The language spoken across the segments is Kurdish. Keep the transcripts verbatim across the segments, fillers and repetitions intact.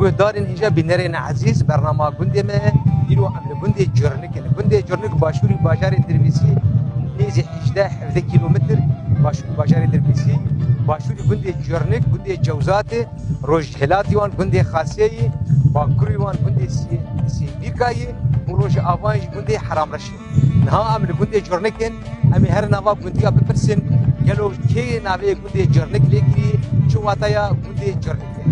Guhdarên hêja bînerên ezîz, bernama gundê me, îro em li gundê Curnik in. Gundê Curnik başûrî bajarê Dirbêsî nêzî hejdeh hevdeh kîlometr, başûrî bajarê Dirbêsî, başûrî gundê Curnik, gundê Cewzatê, rojhilatî wan gundê Xaseyê, bakurî wan gundê Sê-, Sêbîrkayê û rojava jî gundê Heramreşê. Niha em li gundê Curnik in, em ê her nava gundiya bipirsin, gelo kê navê gundê Curnik lê kiriye, çi wataya gundê Curnik e?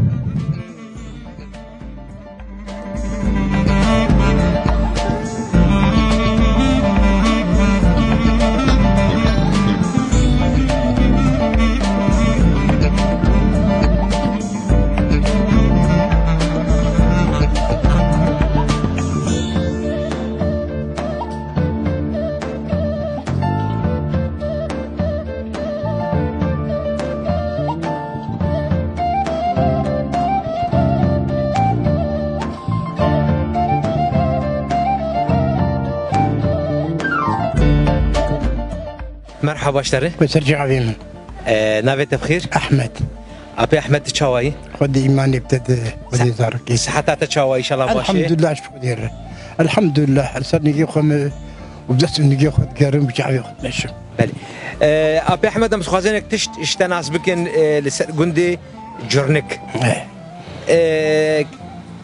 Merhaba ji te re. Bi ser çavê min. Ee, navê te bi xêr? Ehmed. Apê Ehmed, tu çawa yî? Xwedê îmanê bi te de, Xwedê zarokê. Siheta te çawa, înşallah baş e? Elhamdulillah, ji Xwedê re. Elhamdulillah, li ser nigê xwe me û dest û nigê xwe digerim, bi çavê xwe dimeşim. Belê. Ee, Apê Ehmed, em dixwazin nek tişt ji te nas bikin, ee, li ser gundê Curnik. Eh. Ee,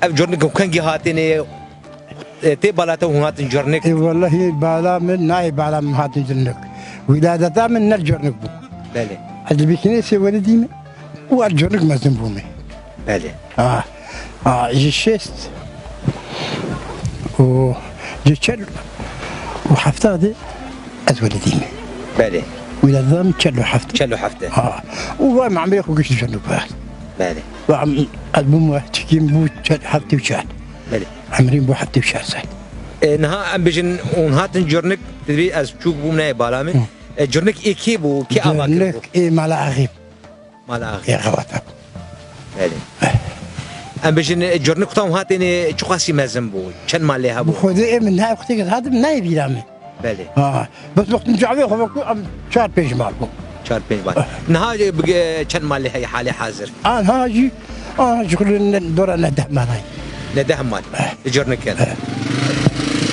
ev Curnik û kengî hatine, ee, tê bala te hûn hatin Curnik? Ê, wellahî bala min nayê bala min hatin Curnik. Wîladeta min ne Curnik bû. Belê. Ez li Bîkinê sê welidî me û ez Curnik mezin bûme. Belê. Ha, ha, ji şêst û ji çel û hefta de ez welidî me. Belê. Wîlada min çel û heft. Çel û heft. Ha. Û va me emrê xwe gişt Curnik bihar. Belê. Va em-, ez bûm we çikîm bû çel heftê û çar. Belê. Emrîm bû heftê û çar sal. E, niha em bêjin hûn hatin Curnik, divê ez çûk bûm nayê bala min. Hı. E, Curnik ê kê bû? Kê ava kir bû? Curnik ê mala axî. Mala axî. Ê xewata. Belê. Em bêjin, e, Curnik kutam hatêne çiqasî mezin bû? Çend malê hebû? Bi xwedê ê min ne wextê ke hatim nayê bîra min. Belê. Ha. Bes wextin çavê xwe ku em çar pênc mal bû. Çar pênc mal. Eh. Niha, e, bi, e, çend malê heye halê hazir? Anha jî, anha jî xulin ne, dora ne deh mal heye. Ne deh mal. Eh. Li Curnik in. Eh.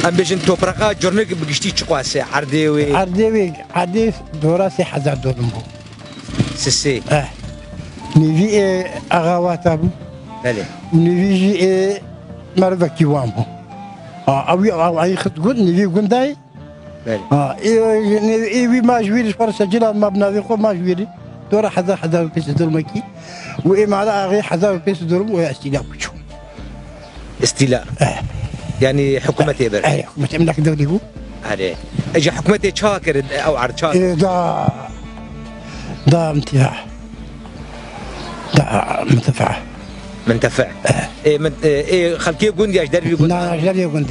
Em bêjin topraqa Curnik bi giştî çiqas e? Erdê wê? Erdê wê, erdê dora sê hezar dönüm bû. Sisê. Eh. Nêvî ê axawata bû. Belê. Nêvî jî ê mervekî wan bû. Ha, ew ê axayî xist gund, nêvî gundayê. Belê. Ha, ê, ê, ê wî ma ji wî li Fersa Cilal ma bi navê xwe ma ji wî li. Dora hezar, hezar û pênc sed dönümekî. Û ê mala axê hezar û pênc sed dönüm û ya îstîla bû çû. Îstîla. Eh. Yanî hikûmetê bir. Eh, hikûmetê emlak dewlî bû. Erê. Ê, ji hikûmetê çawa kir, ew erd çawa kir? Ê, da, da mintifa. Da mintifa. Mintefe. Eh. Ê, min-, ê, ê, xelkê gund ya ji dervî gund? Na, ji dervî gund.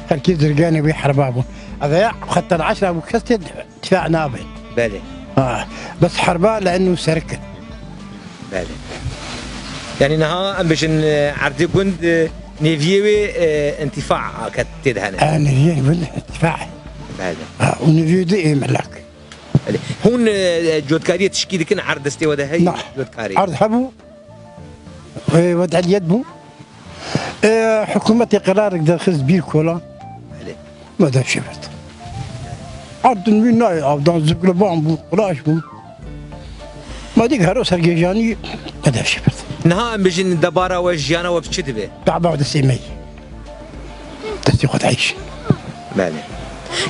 Xelkê Zirganê wî herba bû. Ev ya xetel eşra bû, kes tê difa nabe. Belê. Ha, bes herba li enu serik. Belê. Yanî niha em bêjin, e, erdê gund, e, nêviyê wê, e, întîfa ke tê de hene. E, nêviyê gund întîfa. Belê. Ha, û nêviyê de ê melak. Belê. Hûn, e, cotkariyê tişkî dikin, erd destê we de heye? Na. Cotkarî. Erd hebû. E, wed'iyet bû. E, hikûmetê qerarek derxist bîr kola. Belê. Me dev şevirt. Erdin wî nayê avdan, ziklaban bû, qulaş bû. Me dî hero sergêjanî me dev şevirt. Niha em bijîn debara we, jiyana we bi çi dibe? Daba destê me yî. Destê xwe dayîş. Belê.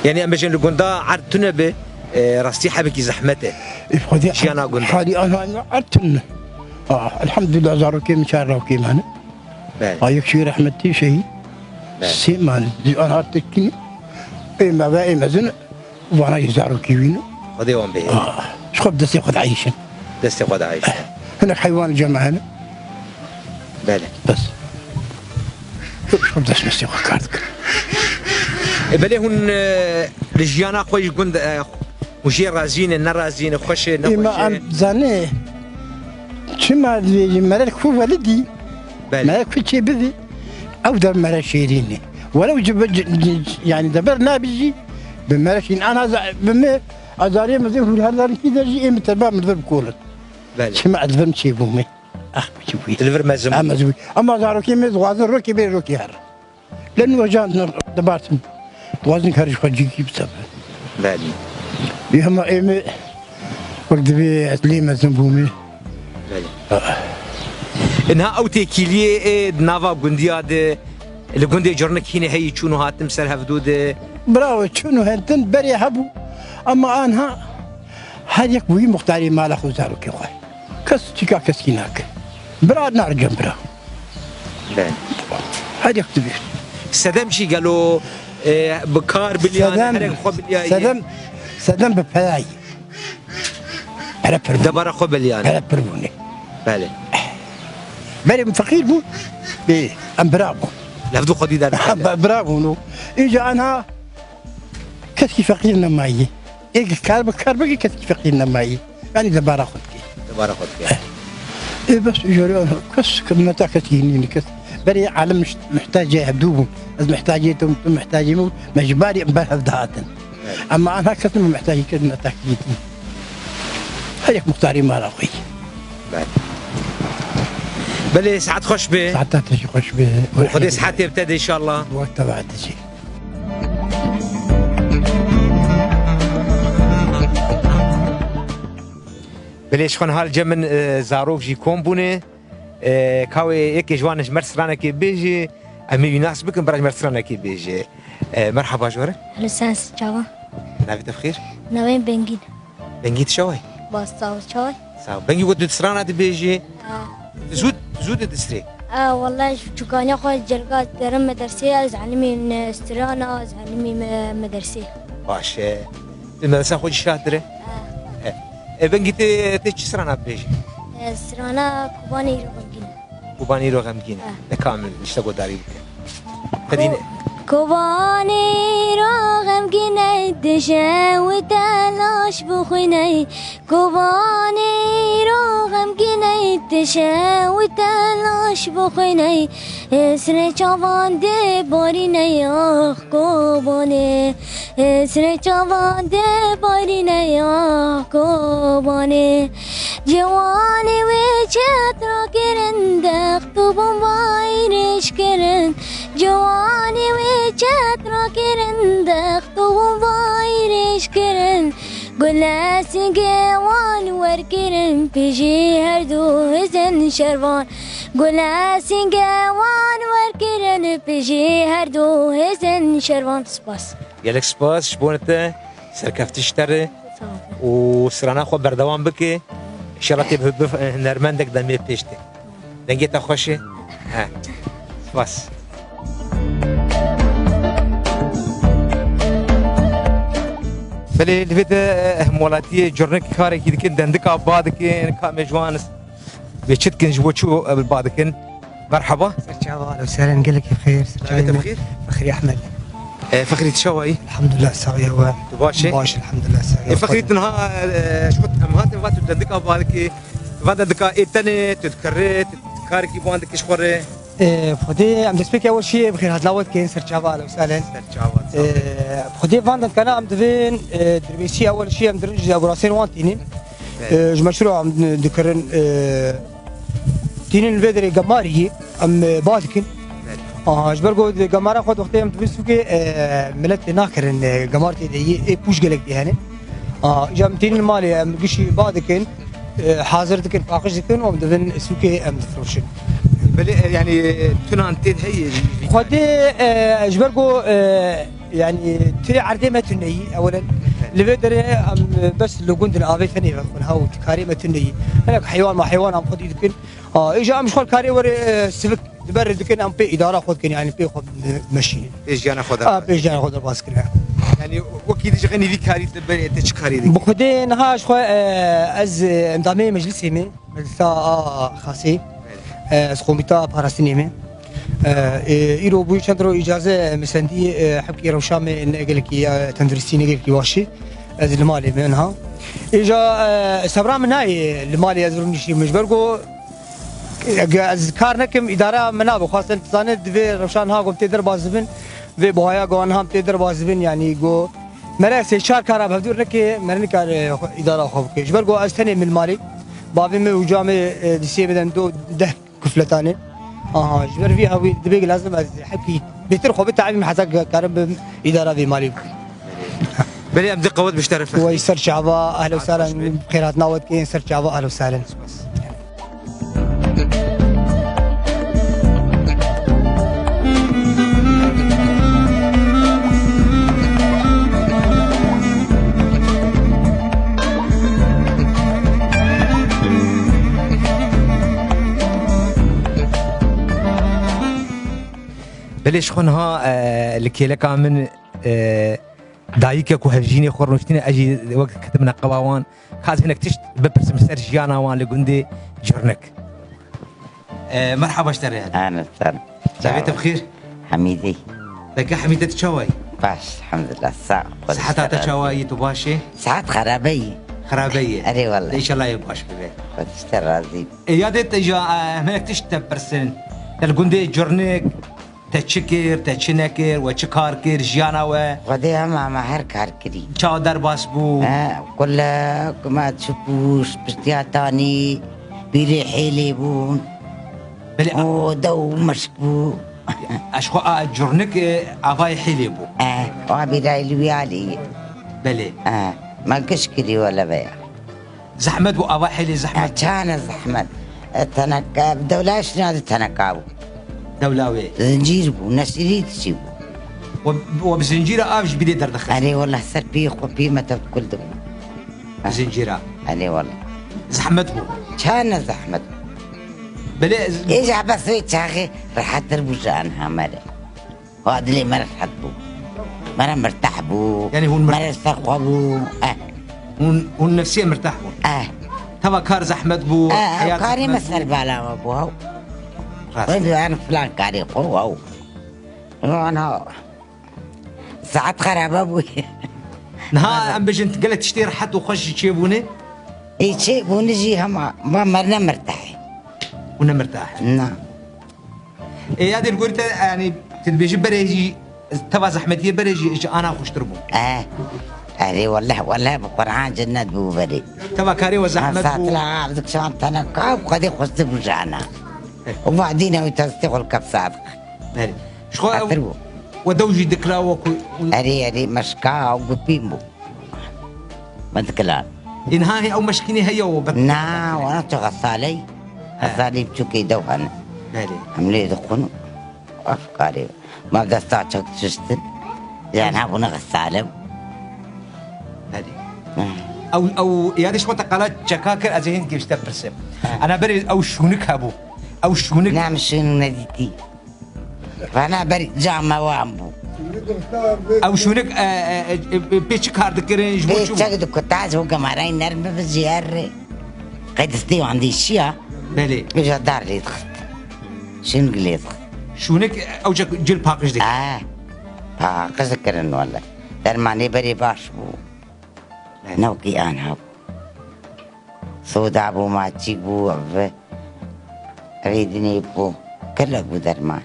Yanî em bijîn li gunda erd tune be, e, rastî hebekî zehmet e. E, Xwedê jiyana gunda. Halî anha erd tune. Ah, elhamdülillah, zarokê min çar rokê me ne. Belê. A yek şî rehmetî şehîd. Belê. Sê mane. Ji an hat tekin. Ê me ve ê mezin. Vana yê zarokî wî ne. Xwedê wan bihêle. Ah, ji xwe bi destê xwe dieyşin. Destê xwe dieyşin. Hinek heywan cem hene. Belê. Bes. Ji xwe bi dest mestê xwe kar dikin. E, belê hûn, e, li jiyana xwe ji gund, e, Û jê razî ne, nerazî ne, xweş e, nexweş e? Êma em zanê, çima dibêjin, mere ku welidî, belê, mere ku çê bidî, ew der mere şêrîn e. Welew ji, ji, ji, yanî deber nabî jî, bi mere şîrîn. Ana za-, bi me, azarê me zê hûrherdarî kî der jî ê min terba mirde bikolin. Belê. Çima ez vim çê bûme. Ah, çi bûyî? Li vir mezin bû. Em mezin bû. Ama zarokê me dixwazin rokê bê rokê her. Lê nû jan dibatin. Dixwazin karî xwe cîkî bisebin. Belê. Ê hema ê me wek divê ez lê mezin bûme. Belê. Ah. Niha ew têkîliyê ê di nava gundiya de, li gundê Curnik hînê heyî çûn û hatin ser hevdû de. Bravo, çûn û hatin berê hebû. Ama anha her yek bûyî muxtarê mala xwe zarokê xwe. Kes çîka keskî nake. Bira naricem bira. Belê. Her yek dibê. Sedem çi gelo, e, bi kar biliyane, Sedem, herek xwe biliyayê? Sedem, sedem bi peyayê. Pere pir bû. Debara xwe biliyane. Pere pir bûne. Belê. Berê min feqîr bû. Bê, em bira bû. Levdû xwedî der. Em bira bûn û. Îca anha keskî feqîr nemayî. Ê kar bi kar bikî keskî feqîr nemayî. Yanî debara xwe dikî. Debara xwe dikî. Ê bes jore kes xidmeta kes yînî kes. Berê alem muht-, muhtacê hevdû bû. Ez muhtacê tu, tu muhtacê min, me ji barî em ber hev dihatin. Evet. Ama anha kes min muhtacê kes me takî. Her yek muxtarî mala xwe. Belê. Belê, saet xweş be. Saeta te jî xweş be. Xwedê sihetê bi te de inşallah. Wek teva te jî. Belê, ji xwe niha li cem min, e, zarok jî kom bûne. E, ka wê yekê ji wan ji me re stranekê bêje, em ê wî nas bikin, bira ji me re stranekê bêje. E, merhaba ji we re. Hello, sen çawa? Navê te bi xêr? Navê min Bengîn. Bengî, tu çawa yî? Baş, sağ ol, çawa yî? Sağ ol. Bengî, ku tu strana dibêjî, ha, tu zû, tu zû didistirê? Ha, wallahî ji çûkaniya xwe celga derim medersê, ez elimî, e, strana, ez elimî me-, medersê. Baş e. Tu medresa xwe jî şatir e? Ha. E, e, Bengî, tu, tu çi strana dibêjî? E, strana Kobanê îro xemgîn e. Kobanê îro xemgîn e. Ha. De ka min tiştek guhdarî bike. Qedîne. Kobanê îro xemgîn e, dije wî telaş bixwîne. Kobanê îro xemgîn e, dije wî telaş bixwîne. Hêsrê çavan dê barîne, ax Kobanê. Hêsrê çavan dê barîne, ax Kobanê. Ciwanê wê çet rakirin, dext û bombayî rêj kirin. Ciwanê wê çet rakirin, dext û bombayî rêj kirin. Gule sîngê wan werkirin, pêjî herdu hêzên şervan. Gule sîngê wan werkirin, pêjî herdu hêzên şervan. Spas. Gelek spas ji bo te, serkeftiş te re. Sağ ol. Û strana xwe berdewam bike. Înşallah tê bi, bi hunermendek demê pêş tê. Dengê te xweş e? He. Spas. Belê, li vê de, eh, hemwelatiyê Curnik karekî dikin, dendika ba dikin, ka me ji wan Vê çi dikin, ji bo çi ew ba dikin? Merhaba. Serçava, ahlen û sehlen, gelekî bi xêr. Navê te bi xêr? Fexrî Ehmed. E, Fexrî, tu çawa yî? Elhamdulillah, sax ye we. Tu baş î? Baş, elhamdulillah, sax ye. E, Fexrî, tu niha, e, ji xwe em hatin va tu dendika ba dikî. Va dendika ê tenê, tu dikerê, tu karekî ban dikî ji xwe re? E, bi Xwedê em destpêkê ewil şiyê bi xêrhatina we dikin, serçava, ahlen û sehlen. Serçava, sağ ol. E, bi Xwedê van dendikana em divên, e, dirbêsî ewil şiyê em dirin ji dekorasiyên wan tînin. Evet. E, ji meşrû em dikirin, e, tînin vê derê gemarî em, e, ba dikin. Evet. Aha, ji ber ku gemara xwe wextê em dibin sûkê, e, milet tê nakirin, e, gemar tê de yê, ê pûç gelek tê hene. Aha, îca em tînin malê em gişî ba dikin, e, hazir dikin, paqij dikin û em dibin sûkê em difiroşin. Belê, e, yanî, e, tunan tên heye? Xwedê, e, ji ber ku, e, Yanî tu erdê me tune yî, ewelen. Li vê derê em bes li gund in, avê tenê ve xwe, ha, û karê me tune yî. Hinek heywan ma heywan em xwedî dikin. Ha, îja em ji xwe karê were, e, sivik, di ber dikin, em pê îdara xwe dikin, yanî pê xwe meşînin. Pê jiyana xwe Ha, derbas. Pê jiyana xwe derbas kirin. Yanî wekî dijixînî vî karî te berê, te çi karî dikî? Bi Xwedê niha ji xwe, e, ez, e, endamê meclisê me. Meclisa a Xasê. Belê. E, ez komîta parastinê me. E, e, îro bûyî çend ro îcaze me sendî, e, hemkî rewşa me ne gelekî, e, tenduristî ne gelekî başî. Ez li malê me niha. Îja, e, sebra min nayê li malê ez rûnişîm. Ji ber ku, e, ez kar nekim, îdara min nabe. Xwestin dizane divê rewşa niha ku em tê derbas dibin. Vê buhaya ku niha em tê derbas dibin, yanî ku Mere sê çar kara bi hevdûr neke, mere nikare xwe, îdara xwe bike. Ji ber ku ez tenê min malê, Bavê min û camê, e, di sê biden do deh kufletanê. Aha, ji ber vî hewî dibê lazim ez hepî bêtir xwe bitaebîm heta karim bim îdara vê malî bikim. Belê, em di qewet bişterifin. Wey ser çava, ehlo salen, xêr hatina we dikeyin, ser çava, ehlo salen. Belê ji xwe niha, e, li kêleka min, e, dayike ku hevjînê xwe rûniştîne, ez jî wek ketibine qewa wan, ka ez hinek tişt bipirsim ser jiyana wan li gundê Curnik. E, merhaba ji te re. Ehlen, selamet. Çavê te bi xêr? Hemîdî. Deke Hemîde, tu çawa yî? Baş, elhamdulillah, sağ ol. Siheta te çawa yî, tu baş î? Sihet xerabe yî. Xerabe yî. Erê, wele. Înşallah yê baş bibe. Xwedê ji te razî. E, yadê te ja, e, em hinek tişt te pirsin. Te li gundê Curnik, te çi kir, te çi nekir, we çi kar kir, jiyana we? Xwedê hema me her kar kirî. Çawa derbas bû? He, kulek, me çi pûş, piştiya tanî, bîrê hêlê bûn. Belê. Û dew û meşk bû. Eşxwe a Curnik, e, avayê hêlê bû. E, wa bîrayî li wî alî. Belê. E, me giş kirî wele veya. Zehmet bû, ava hêlê zehmet. E, çane zehmet. E, teneke, dewla şina di teneka bû. Dewla wê. Zincîr bû, nesîrî çî bû. We, we bi zincîra av ji bîrê derdixist. Erê, wele ser pî xwe pî me tev kul dibû. Bi zincîra. Erê, wele. Zehmet bû. Çane zehmet. Belê. Ê, ji bes wê çaxê rehettir bû ji aniha me re. Ha, dilê me re rehet bû. Me re mirtah bû. Yanî hûn mir- Me re serxwe bû. Eh. Hûn, hûn nefsiyê mirtah bûn. Eh. Teva kar zehmet bû, eh, heyat karê me zehmet bû. Ser bala me bû, haw. Rast. Wê diyan filan karê xwe, haw. Ana. Saet xerabe bû. Niha em bêjin gelek tiştê rehet û xweş jî çêbûne? Ê çêbûne jî hema, ma me ne mirtah. Hûn ne mirtah? Na. Ê, ya dê li gorî te, yanî, tu dibêjî berê jî, teva zehmetiyê berê jî ji ana xweştir bû. Eh, erê, weleh, weleh, bi Qur'an cennet bû berê. Teva karê we zehmet bû. Satla, abdik şan teneka, bu kadê xweştir bû ji ana. Eh. Û vadîne wî testê xwe li kef sadik. Erê. Ji xwe xatir bû. We dew jî dikira we ku. Erê, erê, meşka û gupîn bû. Me dikilan. Ê niha hê ew meşkînê heye û bet-, na, wana tu xesaley. He. Xesalê biçûkê dew hene. Belê. Em lê dixwin û ev karê. Me desta çek diştin. Yan hebûne xesale. Belê. He. Ew, ew, ya dê ji xwe te qala çeka kir, ez ê hîn gişte pirsim. He. Ana berê ew şûnik hebû. Ew şûnik. Ne, em şûnik nedîtî. Vana berî cama wan bû. Ew şûnik, e, e, e, e, pê çi kar dikirin, ji bo çi bû? Pê çek dikutaz û gemarayî nerm bi jî her rê. Qey distê wan dîşiya. Belê. Uca dar lê dixist. Şûnik lê dixist. Şûnik, e, ew cil paqij dikir. E, paqij dikirin wele. Dermanê berê baş bû. Belê. Ne wekî an hebû. Soda bû, maçî bû, ev, evê dinê bû. Gelek bû derman.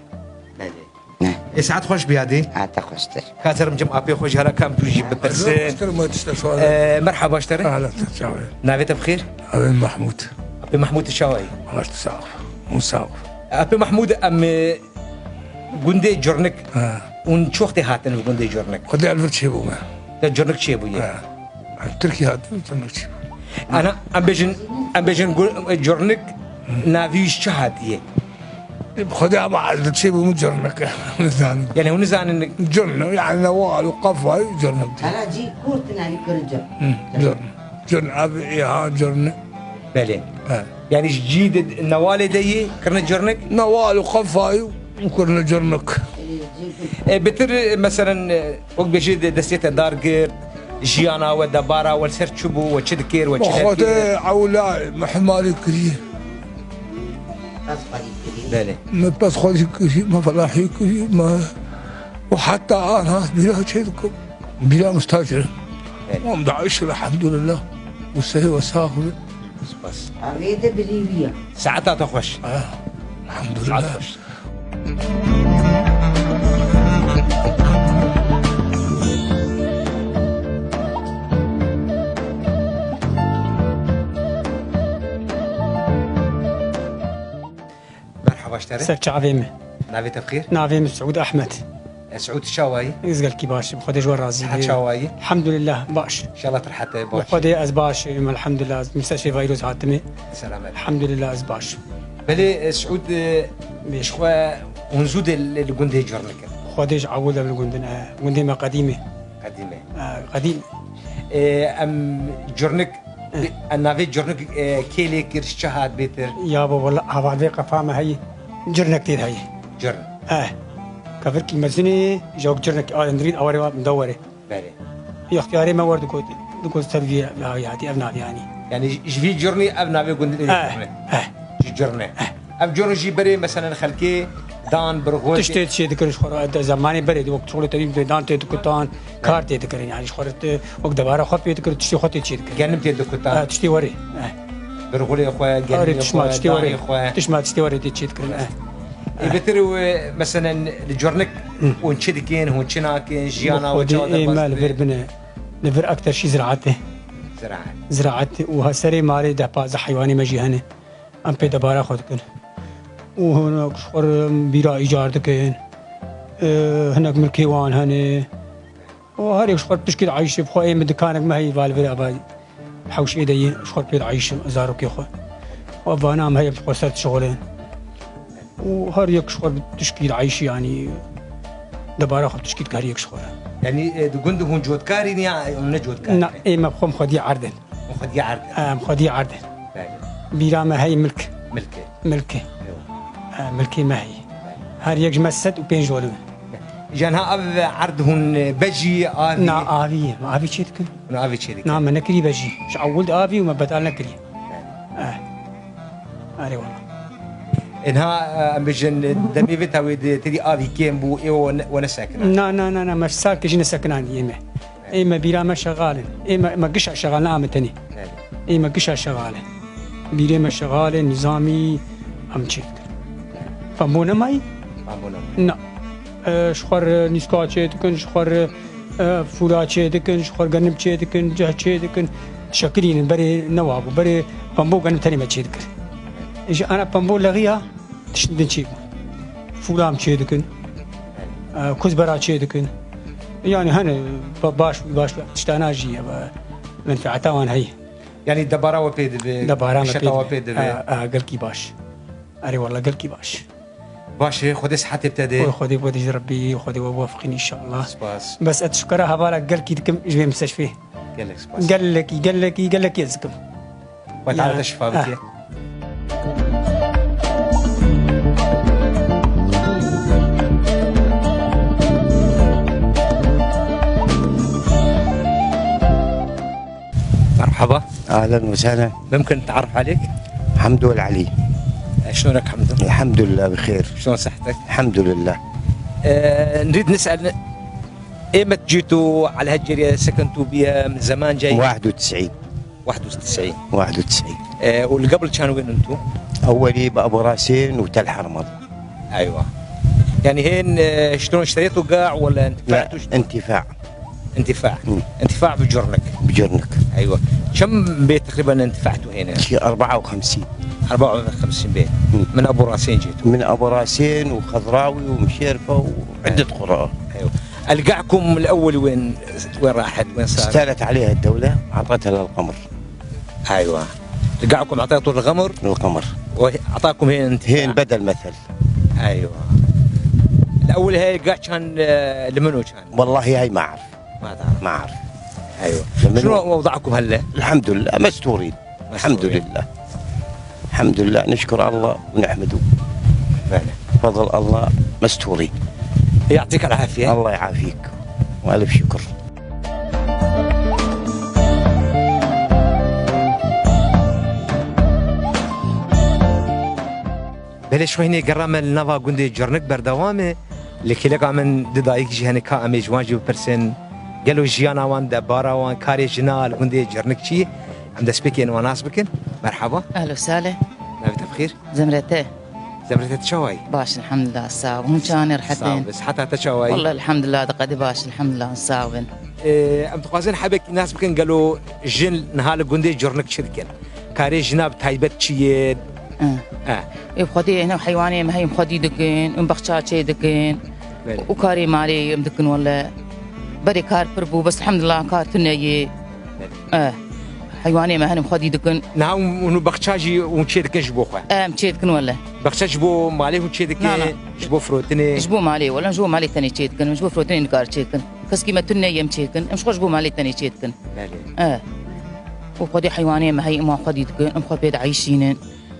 Belê. Ne. Ê, saet xweş bî yadê. Hate xweştir. Ka serim cem apê xwe jî hela kam tu jî bipirsin. Xweştir, me tişte şware. Ee, merhaba ji te re. Ahlan, çawa yî? Navê te bi xêr? Navê Mahmûd. Apê Mahmûd, tu çawa yî? Baş, tu sax. Hûn sax. Apê Mahmûd, em, e, Gundê Curnik. Ha. Hûn çi wextê hatin li gundê Curnik? Xwedê li vir çêbûme. Te Curnik çêbûye? Ha. Em Tirkî hatin, Curnik çêbû. Ana, em bêjin, em bêjin gu-, Curnik navî ji çi hatiye? Xwedê ama ez li çêbûme Curnik. Nizanim. Yani hûn nizanin? Curnik, yani newal û qefayî Curnik diye. Hela cî kurt navî kirin Curnik. Hı, Curnik. Curn, ev ê ha Curn. Belê. He. Yani ji cî de, newalê de yê kirine Curnik? Newal û qefayî û kirine Curnik. E, bitir, e, meselen, e, wek bêjî de destê te dar girt, jiyana we, debara we li ser çi bû, we çi dikir, we çi nekir? Xwedê ewla me himalê kiriye. Belê. Me pez xwedî kiriye, me felahî kiriye, me û heta anha bîra çê dikim. Bîra mustacirin. Evet. Wan daîş, elhamdulillah. Û sehî we sax be. Spas. Avê de bilî wî ye. Saeta te xweş. Ah, elhamdulillah. Saet xweş. Ser çavê min. Navê te bi xêr? Navê min Siûd Ehmed. E, Siûd, çawa yî? Ez gelkî baş im. Xwedê ji we razî be. Sihet çawa yî? Elhamdulillah, baş. Înşallah tu rehet e, baş. Xwedê ez baş im, elhamdulillah. Ez misteshfê Veyroz hatime. Selamet. Elhamdulillah, ez baş im. Belê, e, Siûd, e, Bêş. Ji xwe hûn zû de li, li gundê Curnik in? Xwedê ji ewil de li gundin, e. Gundê me qedîm e. Qedîm e. E, qedîm. E, em Curnik, Eh. em navê Curnik, e, kê lê kir, ji çi hat bêtir? Ya bo, wela, hevalvê qefa me heyî. Curnek tê de heyî. Curn. Eh. Kevirkî mezin ê, ji wek Curnek, a, Endrîd, awarê wa, min da were. Belê. Extiyarê me wer digot, digot ser vî navî hatî, ev navî yanî. Yanî ji, ji vî Curnî ev navê gundê Eh, Curn e. Eh. Ji Curn e. Eh. Ev Curn jî berê, meselen, xelkê dan, birxwe Tiştê çê dikirin ji xwe re, de zemanê berê, wek çolê tevî dan tê dikutan, kar tê dikirin, yanî ji xwe re tê, wek debara xwe pê dikirin, tiştê xwe tê çê dikirin. Genim tê dikutan. Ha, tiştê werê. Eh. Birxulê xwe, Arê, genimê tişma xwe, tiştê werê. Danê xwe. Tişma tiştê werê tê çê dikirin. Eh. Ê, betir wê, meselen, li Curnik Hı. hûn çi dikin, hûn çi nakin, jiyana we Xwedê çawa ê me derbas li vir dibe? Bine. Li vir ekter şî ziraetê. Ziraet. Ziraet û ha serê malê deh pazdeh heywanê me jî hene. Em pê debara xwe dikin. Û hinek ji xwe re bîra îcar dikin. Ê, hinek milkê wan hene. Û her yek ji xwe pişkî dieyşê, bi xwe ê min dikanek me heyî, va li vir ava hewşê de yê, ji xwe pê dieyşim, zarokê xwe. Û vana em heye bi xwe ser dişixulin. Û her yek ji xwe bi tişkî dieyşî, yanî debara xwe bi tişkî dike her yek ji xwe re. Yanî, e, di gund hûn cotkarîn ya hûn ne cotkar Na, in? Ê me bi xwe em xwedî erd in. Hûn xwedî erd in? Em xwedî erd in. Belê. Bîra me heyî milk. Milk e. Milk e. Ew. E, milkê me heyî. Her yek ji me sed û pênc dolib in. Îca niha ev erd hûn bejî, avî? Na, avî ye. Me avî çê dikin. Hûn avî çê dikin? Na, me nekirî bejî. Ji ewil de avî û me bedal nekirî. Eh. Erê wala. Ê niha, e, em bêjin, demê vê tawê de têdî avî kêm bû, ê we ne, we nesekina? Na, na, na, na, me salkê jî nesekinandî ê me. Ê me bîra me şexal in. Ê me, me gişa şexal, ne ame tenê. Belê. Ê me gişa şexal in. Bîrê me şexal in, nîzamî em çê dikin. Pembo nemayî? Pembo nemayî. Na. E, ji xwe re nîska çê dikin, ji xwe re, e, fûra çê dikin, ji xwe re genim çê dikin, ceh çê dikin. Şekilînin, berê ne wa bû. Berê pembo genim tenê me çê dikir. Ji ana pembo lexiya, tiştin din çê bû. Fûra em çê dikin. E, kuzbera çê dikin. Yanî hene ba-, baş, baş tiştana jî ye, ba-, menfeeta wan heye. Yanî debara we pê dibe, Debara me pê şeta we dibe. pê dibe. A, a, gelkî baş. Erê wala gelkî baş. Baş e, Xwedê sihetê te de. Oy, Xwedê, Xwedê ji Rebbî, Xwedê we biwefqîn înşallah. Spas. Bes ez şikara hevala gelkî dikim ji vê misteşfê. Gelek spas. Gelekî, gelekî, gelekî ez dikim. Xwedê Teala te şifa bike. مرحبا. أهلًا وسهلًا. ممكن نتعرف عليك؟ حمدو العلي. شلونك حمدو؟ الحمد لله بخير. شلون صحتك؟ الحمد لله. آه، نريد نسأل، إيمت جيتوا على هالجرية؟ سكنتوا بيها من زمان جاي؟ واحد وتسعين. واحد وتسعين. واحد وتسعين. آه، والقبل كان وين انتو؟ أولي بأبو راسين وتل حرمل. أيوة. يعني هين، آه، شلون اشتريتوا قاع ولا لا، انتفعتوا؟ انتفاع. انتفاع. مم. انتفاع بجرنك. بجرنك. أيوة. كم بيت تقريبًا انتفعتوا هنا؟ شي أربعة وخمسين. أربعة وخمسين بيت. مم. من أبو راسين جيتوا؟ من أبو راسين وخضراوي ومشيرفة وعدة قرى. أيوة. القاعكم الأول وين، وين راحت؟ وين صار؟ استالت عليها الدولة، عطتها للقمر. أيوة. القاعكم عطيتوا الغمر؟ القمر. وأعطاكم هين انتفاع؟ هين بدل مثل. أيوة. الأول هاي القاع كان، آه، لمنو كان؟ والله هاي ما أعرف. ما تعرف؟ ما أعرف. أيوة. لمنو؟ شنو وضعكم هلا؟ الحمد لله، مستورين. الحمد لله. الحمد لله، نشكر الله ونحمده. فعلًا. بفضل الله مستورين. يعطيك العافية. الله يعافيك. وألف شكر. Belê, ji xwe hînê gera me li nava gundê Cirnik berdewam e. Lê kêleka min du dayik jî hene, ka em ê ji wan jî bipirsin. Gelo jiyana wan, debara wan, karê jina li gundê Cirnik çi ye? Em destpêkê wan nas bikin. Merhaba. Ehlo sale. Navê te bi xêr? Zemrete. Zemrete, tu çawa yî? Baş, elhamdulillah, sax. Hûn çawa ne, rehet in? Sax be. Siheta te çawa yî? Wallah, elhamdulillah, di qedî baş, elhamdulillah, sax bin. Ee, em dixwazin hebekî nas bikin, gelo jin niha li gundê Curnik çi dikin? Karê jina bi taybet çi ye? Eh. Eh. Ê Xwedê hene heywanê me heyî xwedî dikin, em bexça çê dikin. Belê. Û karê malê em dikin wele. Berê kar pir bû, bes elhamdulillah kar tune yê. Belê. Eh. Heywanê me henim xwedî dikin. Niha hûn, hûn bexça jî hûn çê dikin ji bo xwe? Em çê dikin wele. Bexça ji bo malê hûn çê dikin? Na, na. Ji bo firotinê? Ji bo malê wele, em ji bo malê tenê çê dikin. Em ji bo firotinê nikar çê dikin. Keskî me tune yê em çê dikin. Em ji xwe ji bo malê tenê çê dikin. Belê. Eh. Û xwedê heywanê me heyî em wan xwedî dikin. Em xwe pê dieyşînin.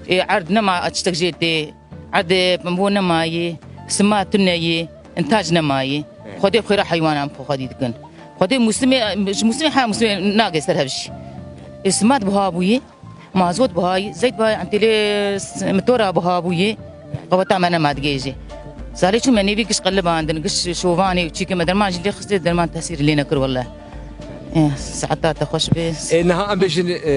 Ê erd nema tiştek jê tê. Erdê pembo nemayî, sima tune yî, intac nemayî. Evet. Xwedê xwêra heywanan xwe xwedî dikin. Xwedê mûsimê, ji mûsimê her mûsimê nagê ser hev jî. Ê sima biha bûyî, mazot bihayî, zeyt bihayî, em têlê s-, motora biha bûyî, qeweta me nema digê jî. Salê çû me nêvî giş qelibandin, giş şovanê û çîkê me derman jî lê xistê, derman tesîrî lê nekir wele. Ê, saeta te xweş be. Ê, niha em bêjin, e,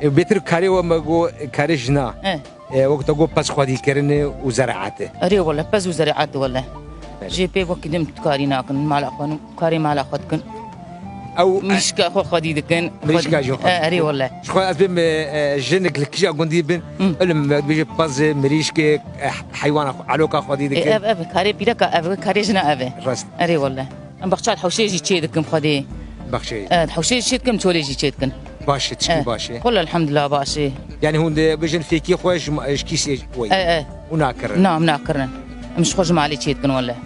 e, bêtir karê we me got, karê jina. E. E, wek te got pez xwedîkirinê û zeraetê. Erê wele, pez û zeraetê wele. Belê. Jê pê wekî din karî nakin, mala xwe, karê mala xwe dikin. Ew, mirîşka xwe xwedî dikin. Mirîşka jî xwedî dikin. E, erê wele. Ji xwe ez bêm, e, e, jinik li kîja gundî bin, Hı. Ilim, me dibêje pez, mirîşkê, e, heywana xwe, eloka xwedî E, dikin. Ev, ev, karê pîreka ev, karê jina ev e. Rast. Erê wele. Em baxça hewşê jî çê dikim xwedê. Baxçeyê. Evet, hewşê jî çê dikim, çolê jî çê dikin. Baş e, tişkî Evet. Baş e. Xwela elhamdulillah baş e. Yani hûn dê bêjin fêkî xwe ji ma-, ji kîsê we ye. E, e. Û nakirin. Na, em nakirin. Em ji xwe ji malê çê dikin wele.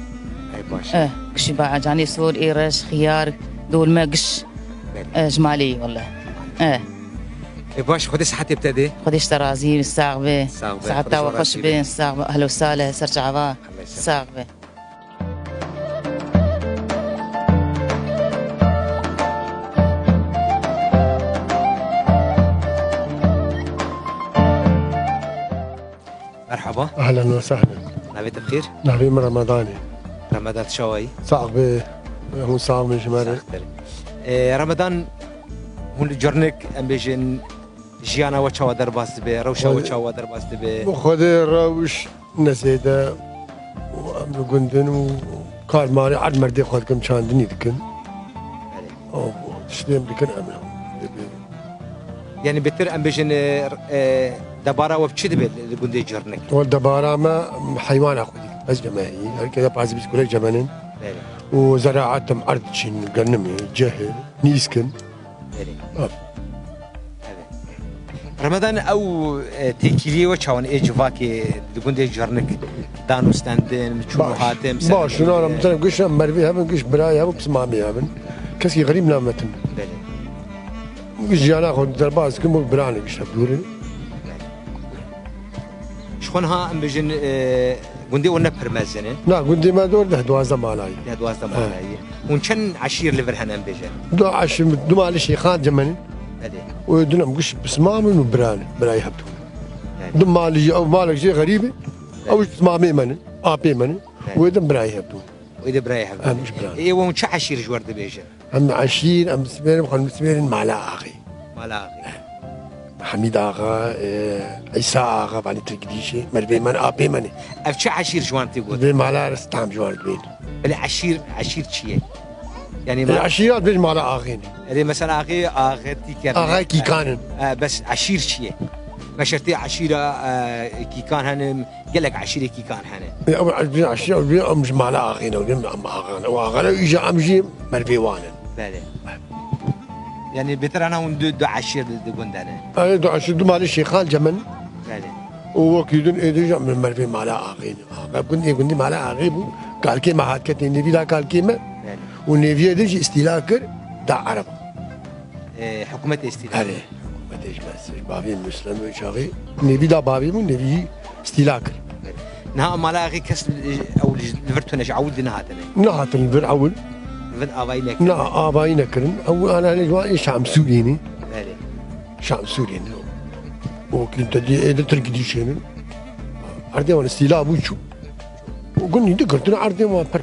Ey baş e. E, kişî ba canê sor, ê reş, xiyar, dolme, giş. Belê. E, ji malê yî wele. E. E, baş, Xwedê sihetê bi te dê. Xwedê ji te razî, sax be. Sax be. Siheta we xweş be, sax be. Ehlo sale, ser çava. Ehlo sale. Sax be. Merhaba. Ehlen we sehlen. Navê te bi xêr? Navê min Remedan e. Remedan, tu çawa yî? Sax be. Hûn sax bin ji me re. Saxtir. Ee, Remedan, hûn li Curnik, em bêjin, jiyana we çawa derbas dibe, rewşa we Xwedê çawa derbas dibe? Bi Xwedê rewş ne zêde û em li gund in û kar marê erd merdê xwe dikin, çandinî dikin. Belê. Û tiştê em dikin em ê. Yani bêtir em bêjin, e, e, debara we bi çi dibe li gundê Curnik? Wal debara me heywana xwe dî. Ez cemehî, herkese pazî bîst kulek cemenin. Belê. Û zeraet em erd çîn, genimê, cehê, nîskin. Belê. Ev. Evet. Remedan, ew, e, têkiliyê we çawan ê civakê di gundê Curnik dan û stendin, çûn û Baş. Hatin, Baş, şuna ra mesela giş em mervî hebin, giş birayê hebin, pismamê hebin. Keskî xerîb nametin. Belê. Giş jiyana xwe derbas dikin, bu birane giş hev dûrin. Belê. Ji xwe niha em bêjin, e, gundê we ne pir mezin e? Na, gundê me dor deh duwazdeh malayî. Deh duwazdeh He. Malayî. Hûn çend eşîr li vir hene em bêjin? Du eşîr, du malê şêxan cemenin. Belê. Û din em giş pismam in û biran, birayê hev dû. Belê. Du malê jî, ew malek jê xerîb e. Belê. Ew ji pismamê me ne, apê me ne. Belê. Û din birayê hev dû. Wê de birayê hev Em dû. Ji biran. Ê, wan çi eşîr ji we re dibêjin? Em eşîr, em dismêrin, xwe em dismêrin Mala Axê. Mala Axê. Hemîd Axa, e, Îsa Axa, vanî Tirkidîşê, mervê me ne, apê me ne. Ev çi eşîr ji wan tê gotin? Vê mala re stam ji wan dibên. Belê eşîr, eşîr çi ye? Yani E, ma- eşîra dibêj Mala Axê ne. Erê mesela Axê, Axê Tîker ne. Axa Kîkan in. E, bes eşîr çi ye? Meşertê eşîra, e, Kîkan hene, gelek eşîrê Kîkan hene. E, ew eşîr, eşîr, ew em ji Mala Axê ne, em Axa ne. Ew Axa ne, îja em jî mervê wan in. Belê. Yani bêtir ana hûn du, du eşîr di, di gund de ne? Erê, du eşîr, du malê şêxan cemin. Belê. Û wekî din ê din jî em mervê Mala Axê ne. Axa gund, ê gundî Mala Axê bû. Kalkê me hat ketê nêvî da kalkê me. Belê. Û nêviyê din jî îstîla kir, da Ereba. E, hikûmetê îstîla. Erê, hikûmetê ji me, ji bavê Muslim û çaxê. Nêvî da bavê min, nêvî îstîla kir. Niha Mala Axê kes, e, ew li, li vir tune ji ewil di nehatine. Nehatin li vir ewil. Li vir avayî nekirin. Na, avayî nekirin. Ew ana ne ji wan ê Şam Sûrî ne. Belê. Şam Sûrî ne. O ki te dî ê de Tirkî dî şênin. Erdê wan îstîla bû çû. O gundî di girtin erdê wan pir.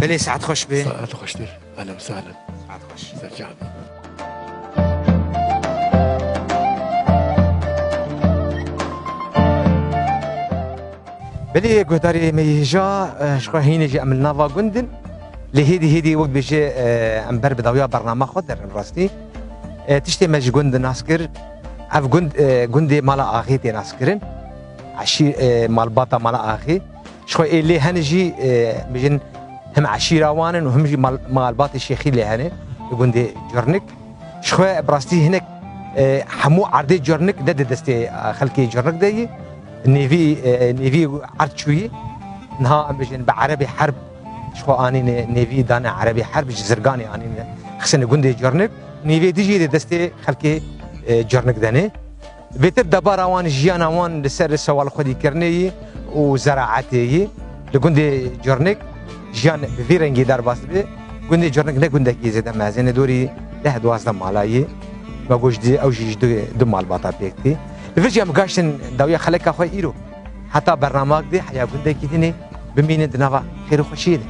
Belê, saet xweş be. Saet xweştir. Ehlen sehlen. Saet xweş. Serçe abi. Belê, guhdarê me yê hêja, e, ji xwe hînê jî em li nava gund in. Lê hêdî hêdî wek dibêje, e, em ber bi dawiya bernama xwe derin rastî. E, tiştê me ji gund nas kir, ev gund, e, gundê Mala Axê tê nas kirin. Eşî, e, malbata Mala Axê. Ji xwe ê lê hene jî, e, bijin him eşîra wan in û him jî mal-, malbatê Şêxî lê hene li gundê Curnik. Ji xwe bi rastî hinek, e, hemû erdê Curnik ne di destê, e, xelkê Curnik de yî. Nêvî, e, nêvî erd çûyî. Niha em bijin bi erebê herb ji xwe anîne, nêvî dane erebê herb, ji Zirganê anîne, xisine gundê Curnik. Nêvê dî jî di destê xelkê, e, Curnik de ne. Vêtir debara wan, jiyana wan li ser sewalxwedîkirinê yî û zeraetê yî. Li gundê Curnik jiyan bi vî rengî derbas dibe. Gundê Curnik ne gundekî zêde mezin e, dorî deh duwazdeh mala yî. Me got jî ew jî ji du, du malbata pêk tê. Li vir jî em gaştin dawiya xeleka xwe îro. Heta bernamak dê heya gundekî dinê bimînin di nava xêr û xweşiyê de.